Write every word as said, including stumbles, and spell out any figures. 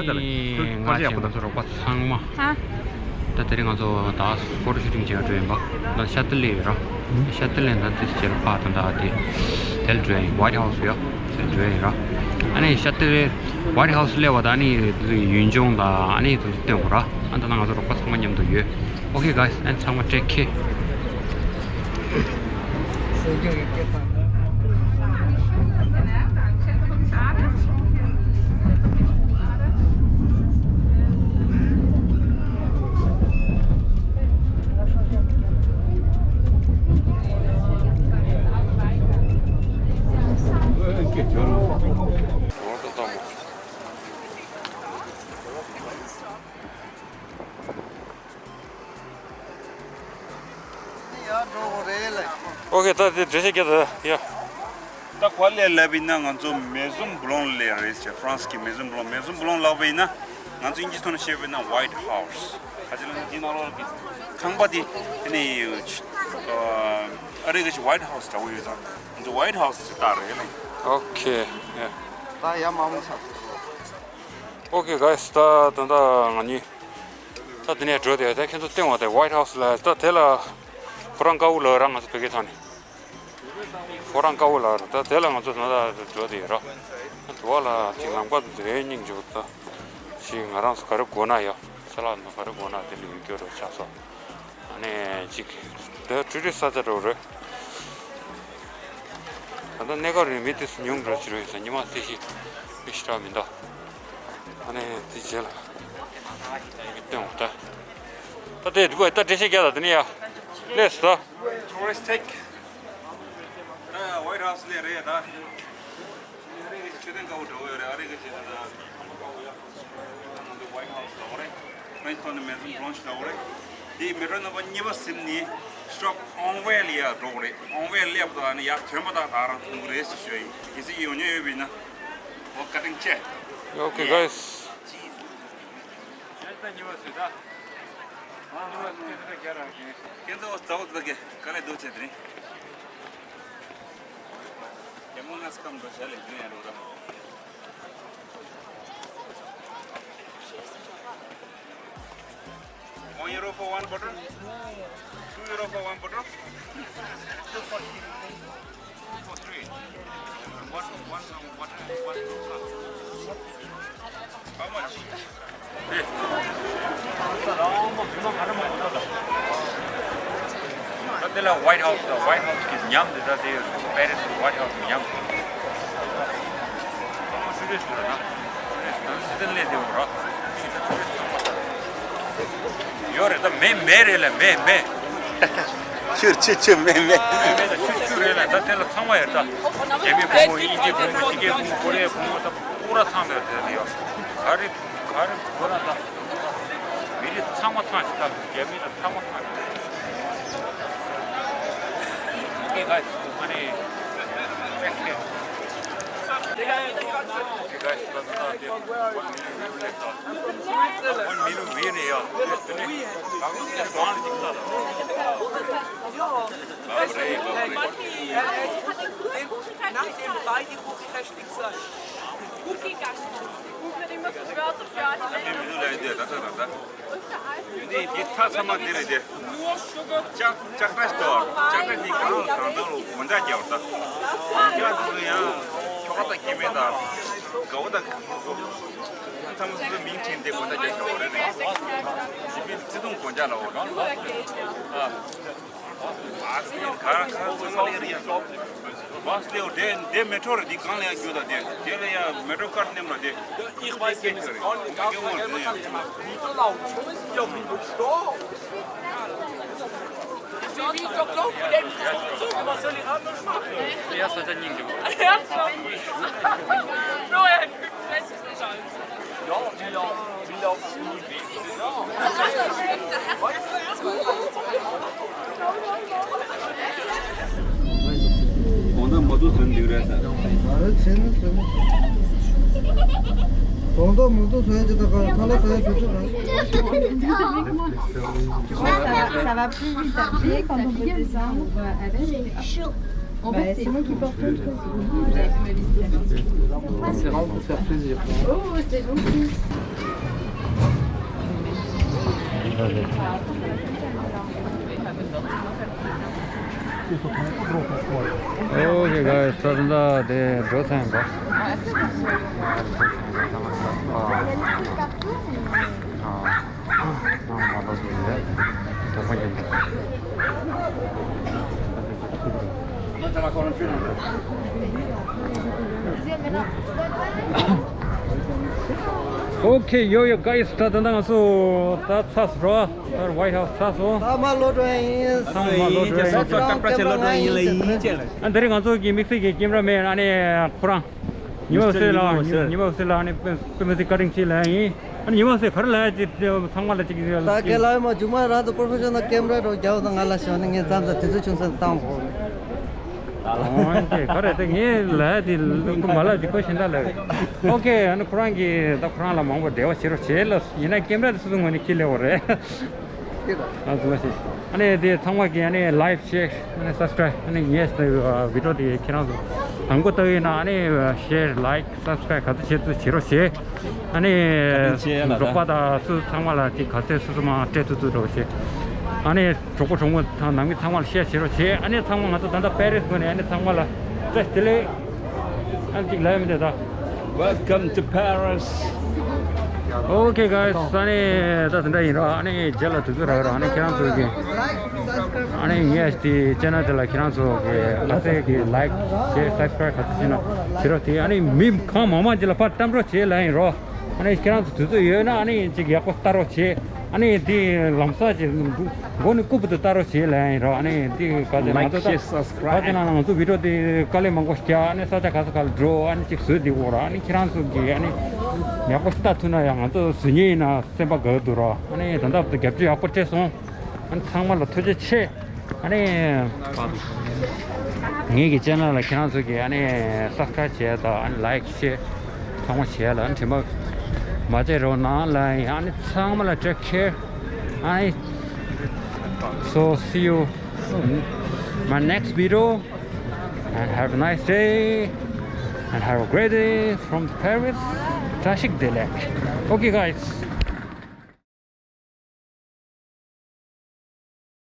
ང་ཚོ་རོགས་པ་ཚང་མ། ད་དེ་རིང་ང་ཚོ་ད་ཕོ་ཊོ་ཤུ་ཊིང་བྱེད་འགྲོ་ཡིན་པ། ད་ཤ་ཏི་ལི་ཡོད་ར། ཤ་ཏི་ལི་ད་དེ་ཕྱིར་ཕར་ད་ད་དེ་དེར་འགྲོ་ཡིན། ཝའིཊ་ཧའུ་སི་ཡོད། དེར་འགྲོ་ཡིན་ར། ཨ་ནི་ཤ་ཏི་ལི་ཝའིཊ་ཧའུ་སི་སླེབས་པ་ད་ཨ་ནི་ཡུལ་ལྗོངས་ད་ཨ་ནི་དེ་ཚོ་སྟོན་དགོས་ར། ཨ་ད་ང་ཚོ་རོགས་པ་ཚང་མ་མཉམ་དུ་ཡོད། Okay guys, and ཚང་མ་take care. Okay, ད་དེ་འགྲེལ་བཤད་རྒྱག་ད་ཡ། ད་ག་པར་སླེབས་ལབ་ཡིན་ན་ང་ཚོ་མེ་ཟོན་བྷ་ལོང་སླེབས་རེད་ཟེར། ཧྥ་རན་སི་གི་མེ་ཟོན་བྷ་ལོང་། མེ་ཟོན་བྷ་ལོང་ལབ་པ་ཡིན་ན་ང་ཚོ་དབྱིན་ཇིའི་ཐོག་ནས་བཤད་པ་ཡིན་ན་ཝའིཊ་ཧའུ་སི། ཁ་ཅིག་ལ་འདི་ནང་ལོགས་ཀྱི་ཁང་པ་དེ་དེ་ནི་ཨ་རི་གི་ཆེ་ཝའིཊ་ཧའུ་སི་འདྲ་བོ་ཡོད་ཙང་ང་ཚོ་ཝའིཊ་ཧའུ་སི་ཞེས་བཏགས་རེད་ལེ། Okay, yeah. ད་ཡ་མ་མོ་ཆགས་སོང་། Okay guys, ད་ད་ད་ང་གཉིས་ད་དེ་ནས་འགྲོ་དེ་ད་ཁྱེད་ཚོ་སྟོན་བ་དེ་ཝའིཊ་ཧའུ་སི་ལ། ད་དེ་ལ་ཁོ་རང་དཀར་པོ་ལ་རང་ང་ཚོ་བོད་སྐད་ཐོག་ནས་ཁོ་རང་དཀར་པོ་ལ་ར། ད་དེ་ལ་ང་ཚོ་ད་ད་འགྲོ་དེ་ཡོད་ར། ད་དུ་བ་ལ་ཅིག་ལམ་ཁ་དེ་རེ་སྙིང་རྗེ་པོ། ད་ཅིག་ང་རང་ཚོ་ག་རེ་དགོས་ན་ཡ། ཅ་ལག་ནང་ག་རེ་དགོས་ན་དེ་ལ་ཡོད་རྒྱུ་རེད་ཆགས་སོང་། ཨ་ནི་ཅིག་དེ་ཊུ་རི་སི་ས་ཆ་འདྲ་བོ་རེད། ད་ལྟ་གནས་སྐབས་རིང་མི་དེ་ཚོ་ཉུང་འགྲོ་ཕྱིར་ཡོད་ས། ཉི་མ་ཚེས་བཞི་མི་ཞེ་དྲག་མི་འདུག་ཨ་ནི་དེ་རྗེས་ལ་མི་སྟོན་འོང་ད། ད་དེ་འདུག་ག་ད་འགྲེལ་བཤད་རྒྱག་ད། དེ་ནས་ཡ་སླེབས་སོང་ད། Tourist take. ད་ཝའིཊ་ཧའུ་སི་སླེབས་རེད་ད། ཨ་རི་གི་མཆོད་རྟེན་དཀར་པོ་འདྲ་བོ་ཡོད་རེད། ཨ་རི་གི་མཆོད་རྟེན་དང་ཁང་པ་དཀར་པོ་ཡོད། ད་ང་ཚོ་ཝའིཊ་ཧའུ་སི་ལབ་དགོས་རེད། ཕ་རན་སི་ཐོག་ནས་མེ་ཟོན་བྷ་ལོང་ཤི་ལབ་དགོས་རེད། དེའི་མེ་ཊོ་རོ་ནམ་བར་གཉིས་པ་ཟིན་ནས་སི་ཊོབ་ཨོང་ཝེ་ལ་ཡར་འགྲོ་དགོས་རེད། ཨོང་ཝེ་སླེབས་དང་ཨ་ནི་ཡར་ཐོན་པ་དང་ད་རང་ཐོན་གྱི་རེད་ཟེར་ཞུ་ཡ་ཡིན། གལ་སྲིད་ཡོང་མྱོང་ཡོད་པ་ཡིན་ན། Okay, guys. ཁྱེད་ཚོ་གཉིས་པ་ཟེར་ད། ང་གཉིས་པ་ཟེར་ད་རྒྱ་རང་གི། ཁྱེད་ཚོ་ཟ་བོ་ད་གི་དཀའ་ལས་སྡུག་ཆེ་དེ་རིང་། རྒྱ་མོ་ང་སྐམ་འགྲོ་བྱ་ལས་རྒྱུན་ཡང་འགྲོ་ར། One euro for one bottle? Two euro for one bottle? Two for three. One, one, one, one, one. How much? ད་དེ་ལ་ཝའིཊ་ཧའུ་སི་དང་ཝའིཊ་ཧའུ་སི་གི་ཉམས་དེ། ད་དེ་པེ་རི་སི་ཝའིཊ་ཧའུ་སི་ཉམས། ད་མ་ཊུ་རི་སི་ཊི་རེད་ན། ཊུ་རི་སི་ཊི་ནང་སི་ཛན་སླེབས་དེ་འོ་ར། ཤི་ད་ཊུ་རི་སི་ཊི་ཚང་མ་ད། ཡོད་རེད་ད། མེ་མེ་རེད་ལ་མེ་མེ། ཆུ་ཆུ་ཆུ་མེ་མེ། མེ་ད་ཆུ་ཆུ་རེད་ལ། ད་དེ་ལ་ཚང་མ་ཡོད་ད། རྒྱ་མི་བུ་མོ། དབྱིན་ཇི་བུ་མོ། ཕྱི་རྒྱལ་བུ་མོ། ཀོ་རི་ཡ་བུ་མོ། ད་པུ་ར་ཚང་མ་ཡོད་དེ་ཡོད། ག་རེ་ག་རེ་དགོས་ན་ད། མི་རིགས་ཚང་མ་ཚང་ཞིག་ད། རྒྱ་མི་ད་ཚང་མ་ཚང་ཞིག Okay, guys, money. Okay, guys, one million view ne ya. Nach dem Ball die Kuchen versteckt sein. Kuchen versteckt. Kuchen hat immer so Wörter für alle. འདི་འདི་ཚ་ཚང་མ་འདི་རེད་དེ། ལྕགས་ལྕགས་ཁྲ་ཞིག་འདུག་ལྕགས་ཁྲ་འདི་གང་ལ་གང་འདྲ་ལོ་སྒོ་ལྕགས་རྒྱག་པ་ད། སྒོ་ལྕགས་འདི་ཚོ་ཡང་ཁྱོ་ག་དང་སྐྱེ་དམན་དང་དགའ་བོ་དང་ཚང་མ་སོ་སོའི་མིང་བྲིས་ཏེ་སྒོ་ལྕགས་རྒྱག་ཆོག་རེད་ནས། བྱིས་པའི་བརྩེ་དུང་སྒོ་ལྕགས་ལ་འོ་རང་ལ། ཨ། བཱས་ལེའུ་ག་ར་ག་ར་ཚང་མ་ལེའུ་རེད་ཡ། བཱས་ལེའུ་དེ་དེ་མེ་ཊོ་རེད། འདི་གང་ལ་ཡང་རྒྱུ་དང་དེ་དེ་ལ་ཡང་མེ་ཊོ་ཀར་ནེམ་ལ་དེ་དེ་ཡིག་པ་ཡིན་ནི་རེད། ཁོང་མ་སྐྱེ་བོ་རེད་ཡ། Ja, das hat er nie gemacht. Ja, schon. Nur er hat fünfundsechzig Prozent. དགོང་དག་མ་ཐུག་ཟིན་འདུག་རེད་ད། ཨ་རེ་ཚེ་ནི་ཚེ་ནི། དགོང་དག་མ་ཐུག་ཟ་ཡ་ཅི་ད་ག་ཁ་ལག་ཟ་ཡ་དུས་ཚོད་ག། Ça va, ça va plus vite après, quand on peut descendre, euh, avec. En fait, c'est moi qui porte le truc. C'est vraiment pour faire plaisir. Oh, c'est gentil. Okay, guys, ད་ལྟ་དེ་འགྲོ་ཐེངས་པ། Okay, yo, yo, guys, ད་ད་ང་ཚོ་ད་ཚར་སོང་རོ། ད་White House ཚར་སོང་། ཚང་མ་ལོག་འགྲོ་ཡ་ཡིན། ཚང་མ་ལོག་འགྲོ་ཡ་ཡིན། ཨ་འདི་རིང་ང་ཚོ་གི་དམིགས་བསལ་གྱི་ཀེམ་ར་མེན་ཨ་ནི་ཁོ་རང་། ཉི་མ་སེ་ལ་ཉི་མ་སེ་ལ་ཨ་ནི་པེ་མ་སི་ཀ་ཊིང་ཅིག་ལ་ཡིན། ཨ་ནི་ཉི་མ་སེ་ག་རེ་ལ་ཡ་ཅིག་ཚང་མ་ལ་ཅིག་ད་ཁྱེད་ལ་ཡ་མ་ཇུ་མ་རང་ཚོ་པོ་རོ་ཕེ་ཤ་ནལ་ཀེམ་ར་རོ་རྒྱག་དང་ང་ལ་ཞོན་ནི་ངས་མཚམས་མཚམས་དུས་ཚོད་ཆུང་ཙམ་བཏང་དགོས། ཨོ་ཀེ་ག་རེ་དེ་ངས་ལ་ཡ་དེ་ཁོ་མ་ལ་ཅིག་ཁོ་ཤེས་འདྲ་ལ། ཨོ་ཀེ་ཨ་ནི་ཁོ་རང་གིས་ད་ཁོ་རང་ལ་མང་པོ་འབྲེལ་བ་བྱེད་རོགས་བྱེད་ལ་ཡིན་ན་ཀེམ་ར་དེ་སོ་སོ་ངོས་ནས་ཁྱི་ལས་འོ་རེད། ཨ་ནི་དེ་ཚང་མ་གིས་ཨ་ནི་like share ཨ་ནི་subscribe ཨ་ནི་ངས་བི་ཌི་ཡོ་དེ་ཁྱེད་རང་ཚོ་དང་པོ་ལྟ་གི་ཡིན་ན་ཨ་ནི་share like subscribe ག་ཚོད་བྱེད་ཚོད་བྱེད་རོགས་བྱེད། ཨ་ནི་བཀའ་དྲིན་ཆེ་ལགས། འབྲོག་པ་དང་སུ་ཚང་མ་ལ་ཅིག་ག་ཚོད་སུ་སུ་མ་སྤྲད་ཐུབ་ཐུབ་རོགས་བྱེད། ཨ་ནི་གྲོགས་པོ་གྲོགས་མོ་དང་ནང་མི་ཚང་མ་ལ་share བྱེད་རོགས་བྱེད། ཨ་ནི་ཚང་མ་ང་ཚོ་ད་ལྟ་པེ་རིས་སྒོ་ནས་ཨ་ནི་ཚང་མ་ལ་བཀྲ་ཤིས་བདེ་ལེགས། ཨ་ཅིག་ལབ་མི་འདོད་ད། Welcome to Paris. Okay, guys, ཨ་ནི་ད་དེ་འདྲ་ཡིན་རོགས། ཨ་ནི་རྗེས་ལ་དུས་ཚོད་རག་རོགས། ཨ་ནི་ཁྱེད་རང་ཚོ་གི་ཨ་ནི་ངས་དེ་channel དེ་ལ་ཁྱེད་རང་ཚོ་གི་ཨ་ཙེ་གི་like share subscribe ག་ཚོད་བྱས་ན་བྱེད་རོགས་དེ། ཨ་ནི་མི་གང་མང་མང་ཅིག་ལ་ཕར་བཀྲམ་རོགས་བྱེད་ལབ་ཡིན་རོགས། ཨ་ནི་ཁྱེད་རང་ཚོ་དུས་ཚོད་ཡོད་ན་ཨ་ནི་ཅིག་ཡག་པོ་ལྟ་རོགས་བྱེད། ཨ་ནི་དེ་ལམ་སང་ཅིག་མགོ་ནས་རྐུབ་ཏུ་ལྟ་རོགས་བྱེད་ལབ་ཡིན་རོགས། ཨ་ནི་དེ་ག་ཚོད་ང་ཚོ་ད་ད་དེ་ནང་ང་ཚོ་བི་ཌི་ཡོ་དེ་དཀའ་ལས་མང་པོ་བརྒྱབ། ཨ་ནི་ས་ཆ་ག་ས་ག་ལ་འགྲོ། ཨ་ནི་ཅིག་བཟོས་འདི་འོ་ར། ཨ་ནི་ཁྱེད་རང་ཚོ་གིས་ཨ་ནི་ཡག་པོ་ལྟ་ཐུབ་ན་ཡང་ང་ཚོ་བཟོ་མཁན་ཡིན་ན་སེམས་པ་དགའ་འདུག་ར། ཨ་ནི་ད་ལྟ་བརྒྱབ་སྐྱོར་ཡག་པོ་སྤྲད་སོང་། ཨ་ནི་ཚང་མ་ལ་ཐུགས་རྗེ་ཆེ། ཨ་ནི་ངེད་ཀྱི་channel ལ་ཁྱེད་རང་ཚོ་གིས་ཨ་ནི་subscribe བྱས་དང་ཨ་ནི་like share ཚང་མ་བྱས་ལ། ཨ་ནི་དྲན་པ་མ་བརྗེད་རོགས་གནང་ལ། ཨ་ནི་ཚང་མ་ལ་take care. ཨ་ནི so see you in my next video. And have a nice day and have a great day from Paris. བཀྲ་ཤིས་བདེ་ལེགས། Okay, guys.